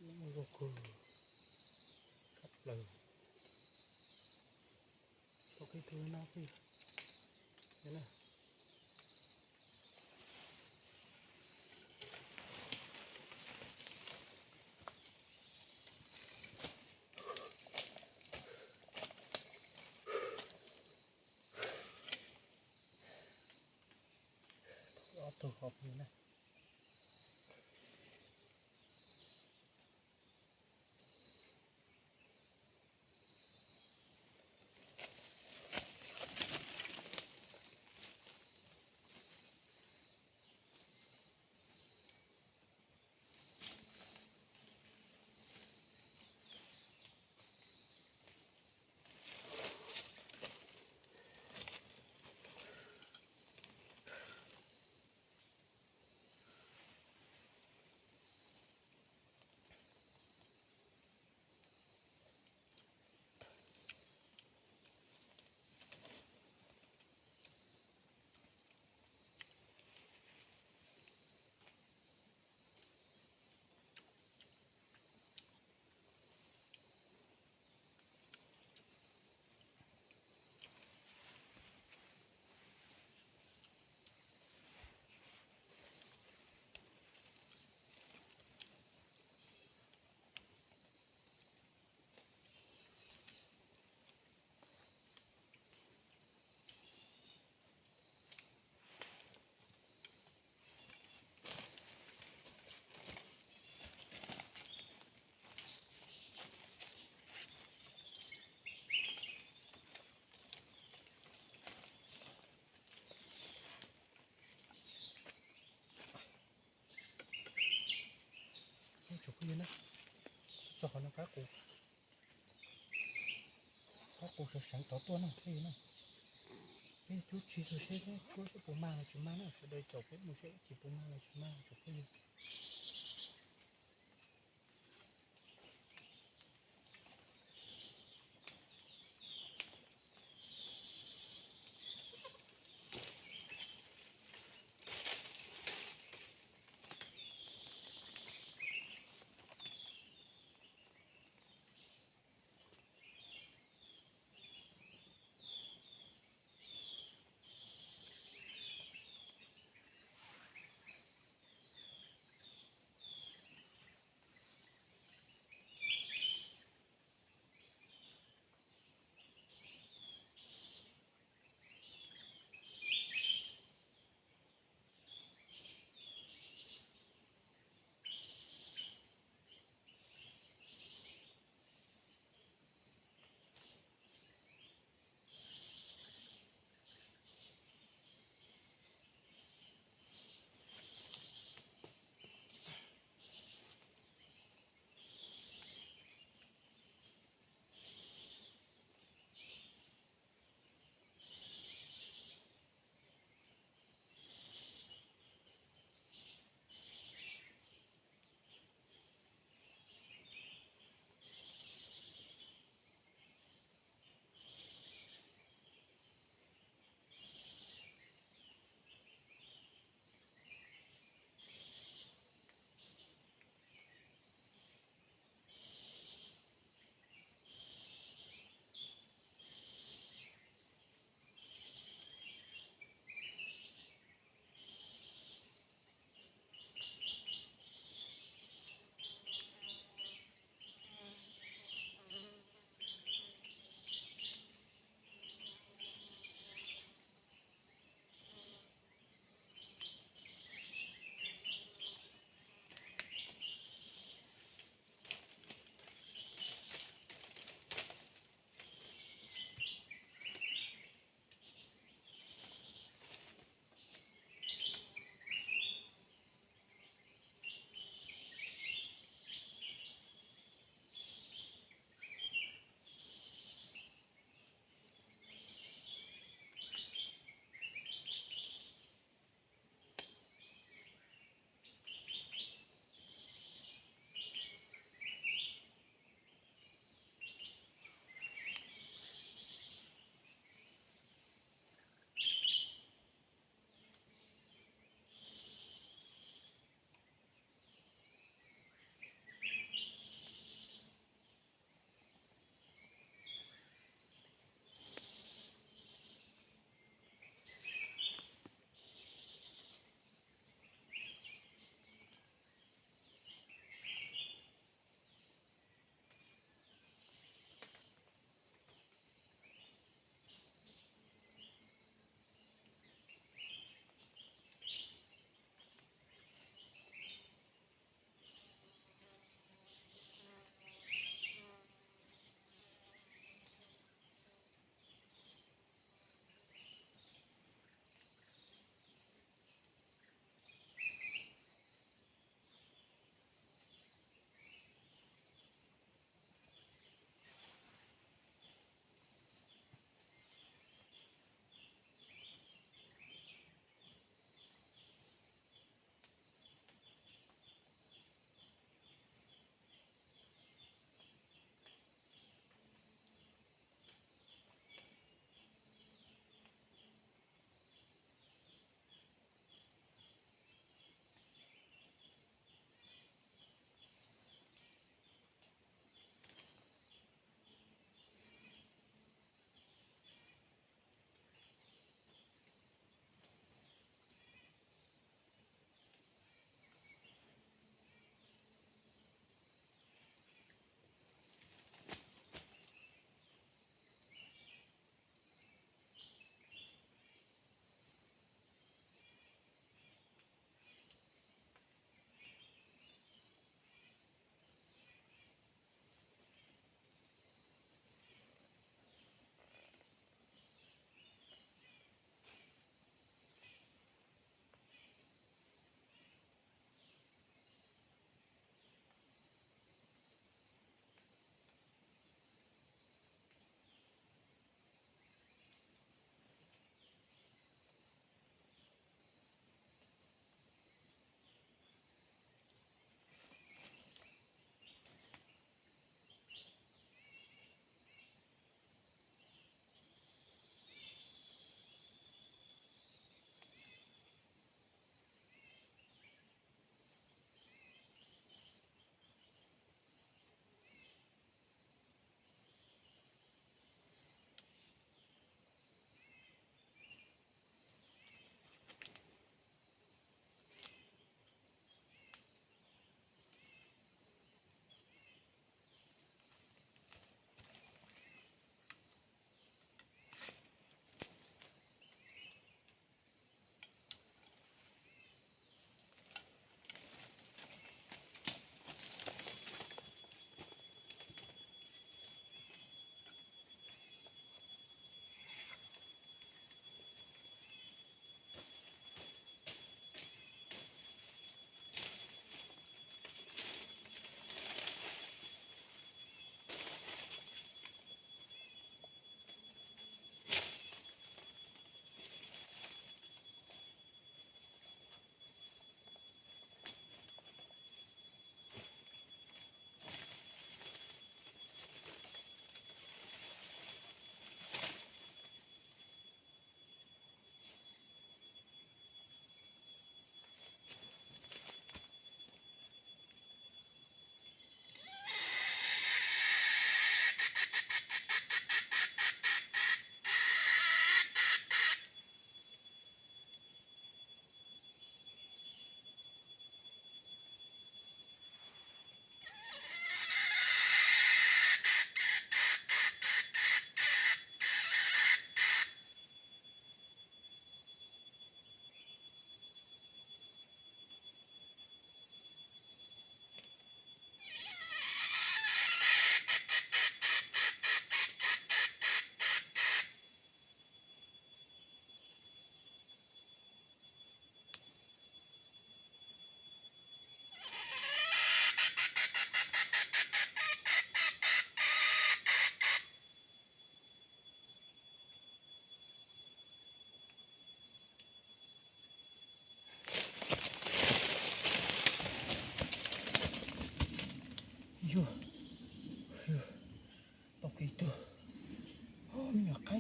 Ua kug tshaj plaws. Tau qhib tug no phooj ywg na. Ob tug hauv phooj ywg na. Tsoom phooj ywg na, txog qhov no qab qus, qab qus sawv seev tod tuaj na phooj ywg na. Peb cub tsis rau seb, peb cuab seb puas mag los tsis mag na, sawv daws caum peb mus seb ib chim puas mag los tsis mag tsoom phooj ywg.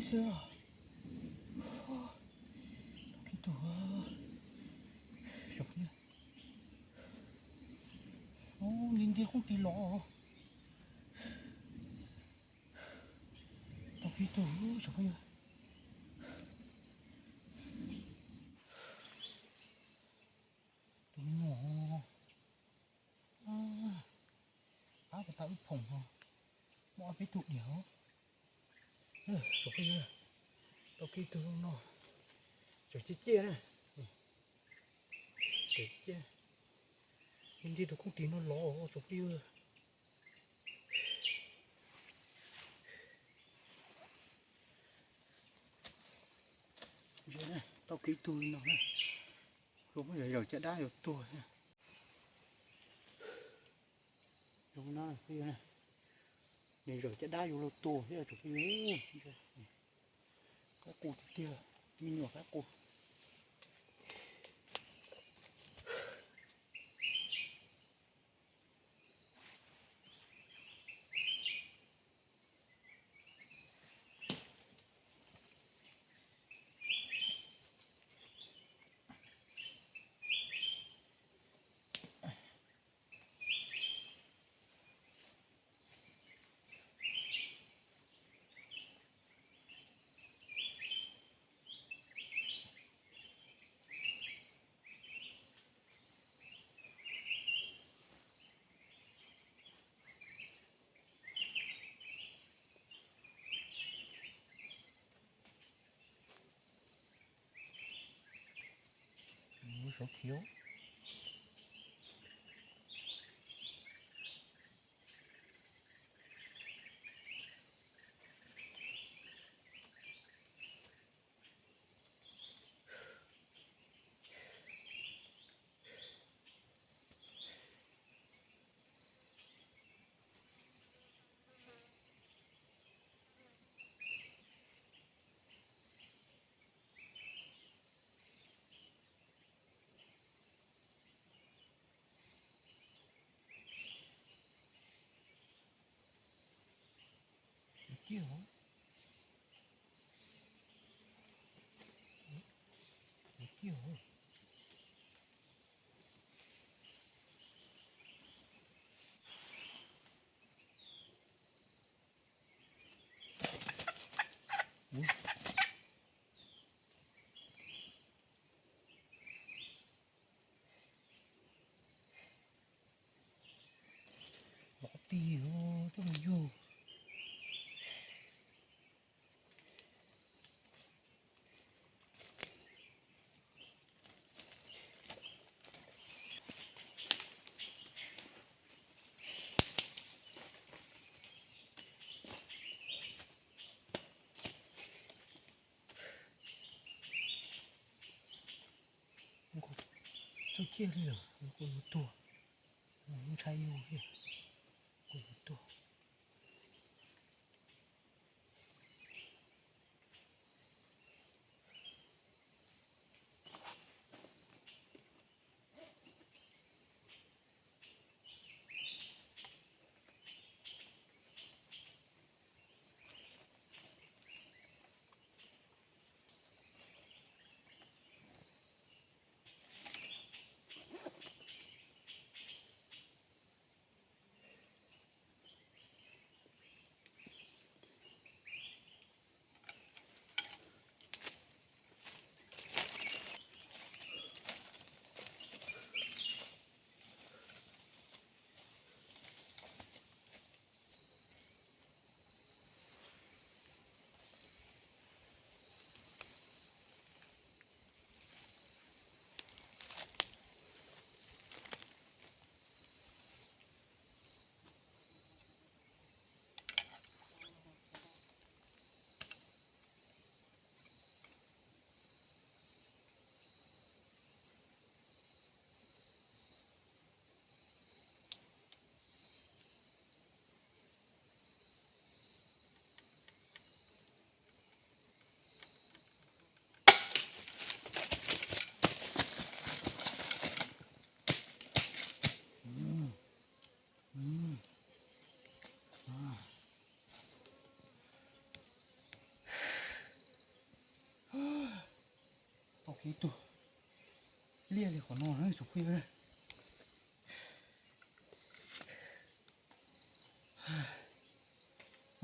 Tau kiag ib tug, tsoom phooj ywg, nti nti qoob tis los. Tau kiag ib tug tsoom phooj ywg. Tus me nyuam, qab puas tau ib phoom no, muaj ob peb tug diam os. Tsoom phooj ywg, tau kiag ib tug no, tseem ciaj ciaj na, tseem ciaj ciaj. Nti nti tus qoob tis no los tsoom phooj ywg. Tau kiag ib tug li no na, luag muab yog zawm caj dab yuav tuag thiab. Zoo no, nws zawm caj dab yuav luag tuag thiab tsoom phooj ywg. Qaib qus tiag tiag, me nyuam qaib qus. Lub saud khiv. Ua ciaj hov. Ua ciaj hov. Lov tig coj mus yug. Txuj ciaj li lawm, kuv yuav tuag, ntshai yus thiab, kuv yuav tuag.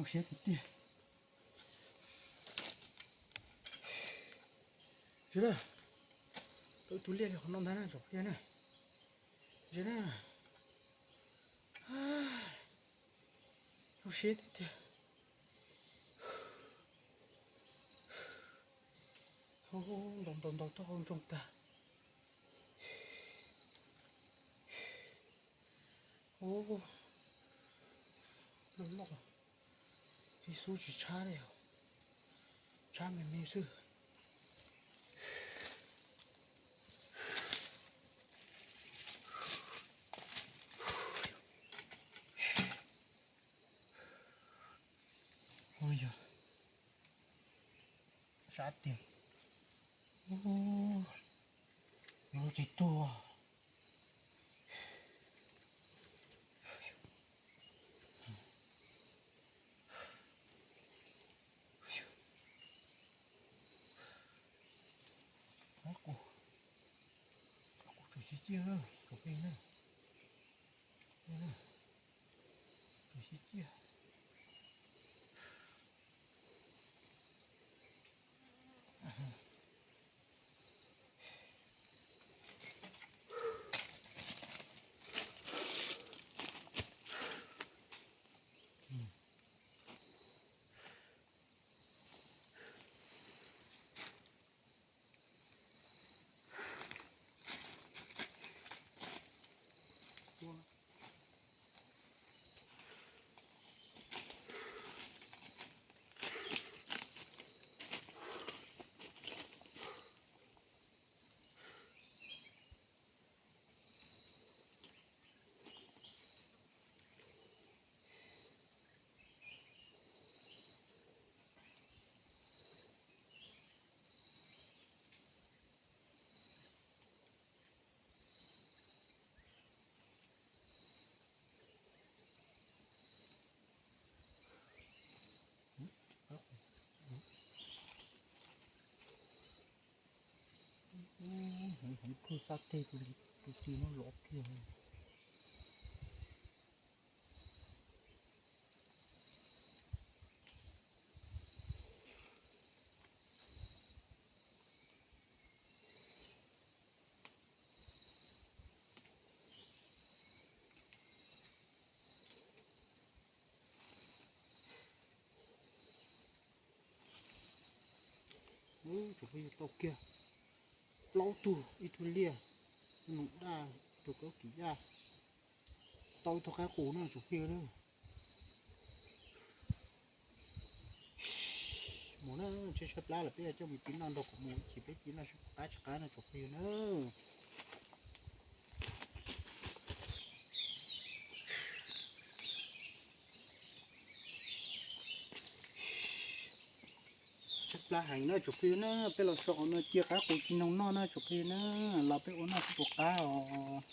Siab tiag tiag. Tsis na, tau ib tug liaj li qhov no ntag na tsoom phooj ywg na. Tsis na, zoo siab tiag tiag. Ntaus ntaus ntaus taub hau ntsoog tag. Ub, loj loj, ib xub tsis tshab li, tshab me me xwb. Yog sab tiag. Ub, yuav tsis tuag. Qab qus, qab qus tseem ciaj ciaj, tsoom phooj ywg na. Tseem ciaj ciaj. Heev heev, khwj sab teg tus, tus txiv no lov kiag. Ub, tsoom phooj ywg, tau kiag plaub tug, ib tug liaj, ib tug noog daj, ib tug kaub kis yaj, tau ib tug qab qus na tsoom phooj ywg na. Mus na, tshaib tshaib plab lawm peb yuav coj mus ci noj nrog kuv mus, ib chim peb ci noj seb puas qab tsis qab no tsoom phooj ywg na. Tshaib plab heev na tsoom phooj ywg na, peb los so qhov no cia qab qus ci noog noj na tsoom phooj ywg na, los peb ua noj seb puas qab os.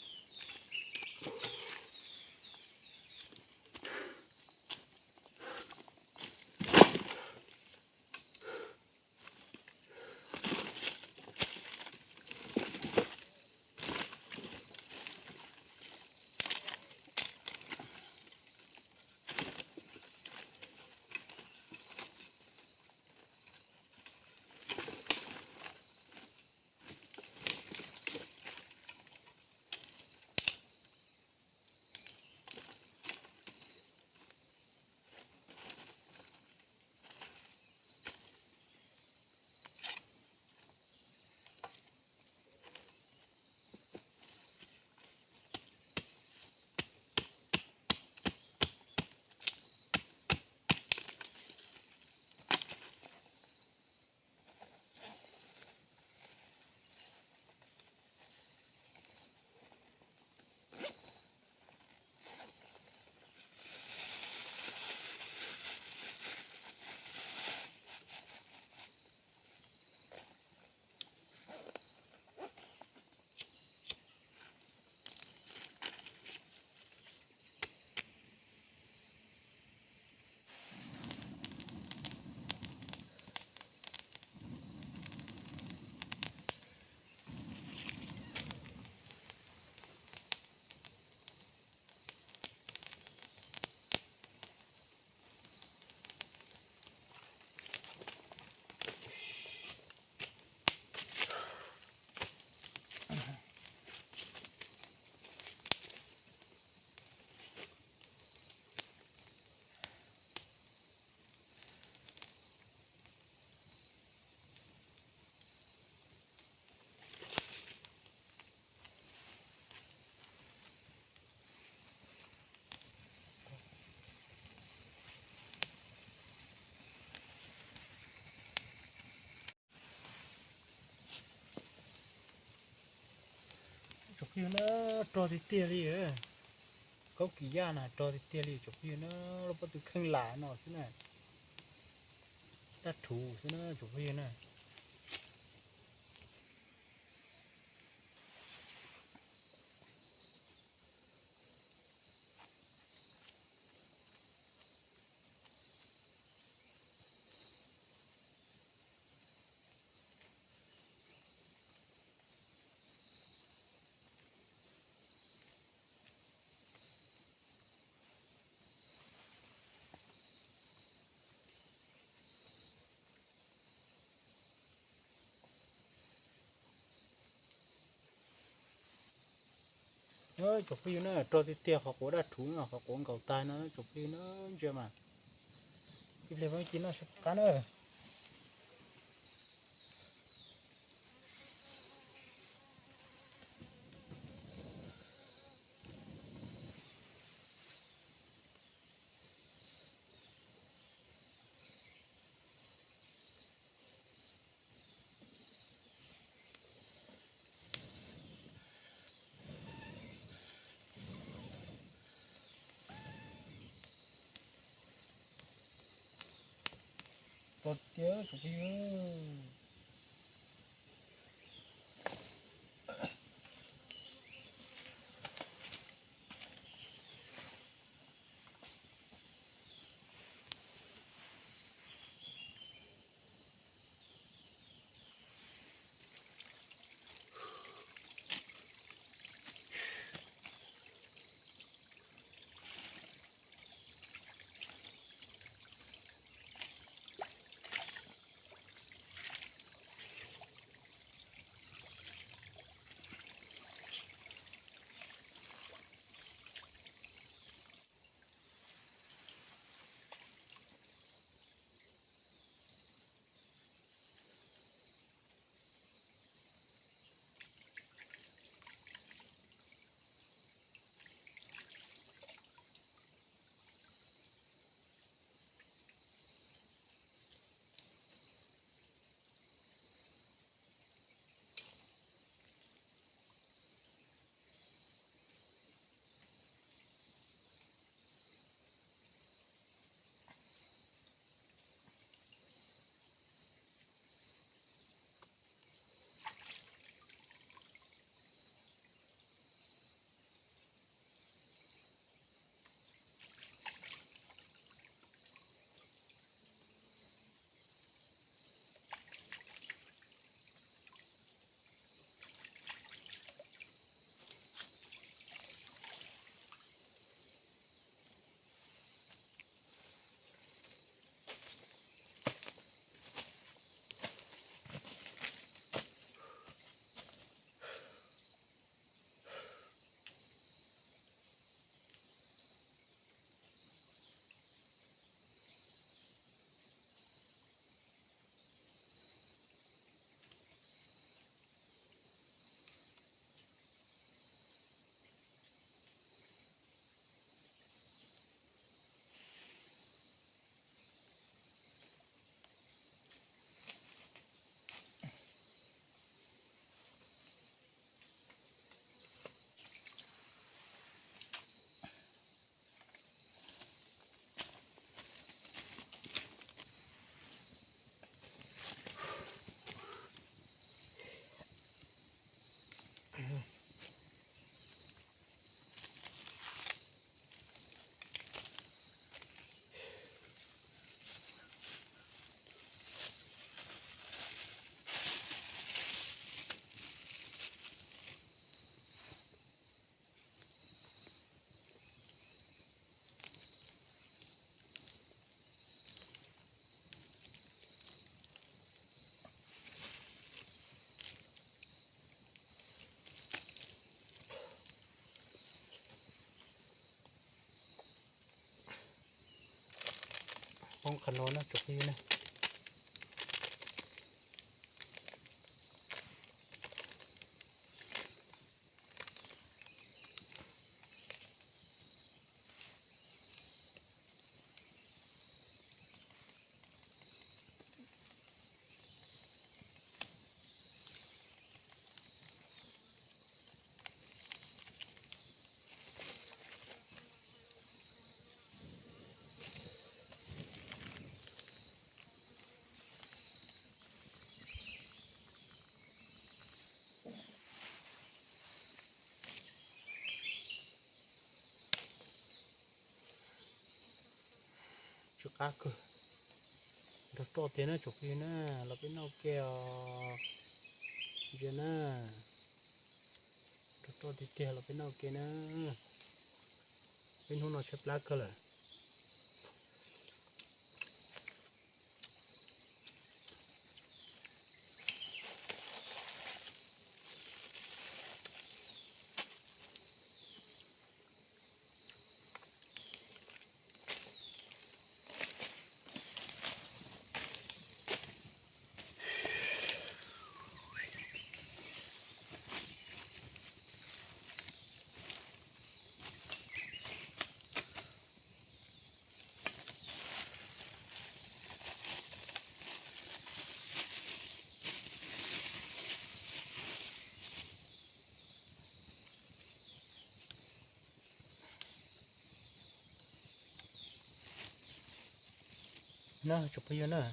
Phooj ywg na, rog tiag tiag li. Kaub kis yaj na rog tiag tiag li tsoom phooj ywg na, lub pob tw kheej lam no xwb na. Dab rhuv xwb na tsoom phooj ywg na. Tsoom phooj ywg na, rog tiag tiag, qhov quav daj rhuv no, qhov quav nkaus tag no tsoom phooj ywg na, ntsia mas. Ib pliag peb ci noj sab qab na. Rog tiag tsoom phooj ywg. Poob qhov no na tsoom phooj ywg na. Tsw qab kawg. Nrog roj tiag na tsoom phooj ywg na, los peb noj ua ke os. Ntsia na, nrog roj tiag tiag, los peb noj ua ke na. Peb hnub no tshaib plab kawg lawm. Na tsoom phooj ywg na,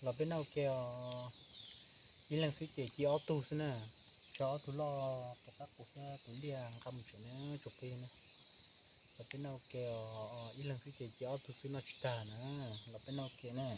los peb noj ua ke os. Ib leeg xwb ces ci ob tug xwb na. Tso ob tug loj tom qab qus thiab tus liaj nqa mus tsev na tsoom phooj ywg na. Los peb noj ua ke os, ib leeg xwb ces ci ob tug xwb noj tsis tag na. Los peb noj ua ke na.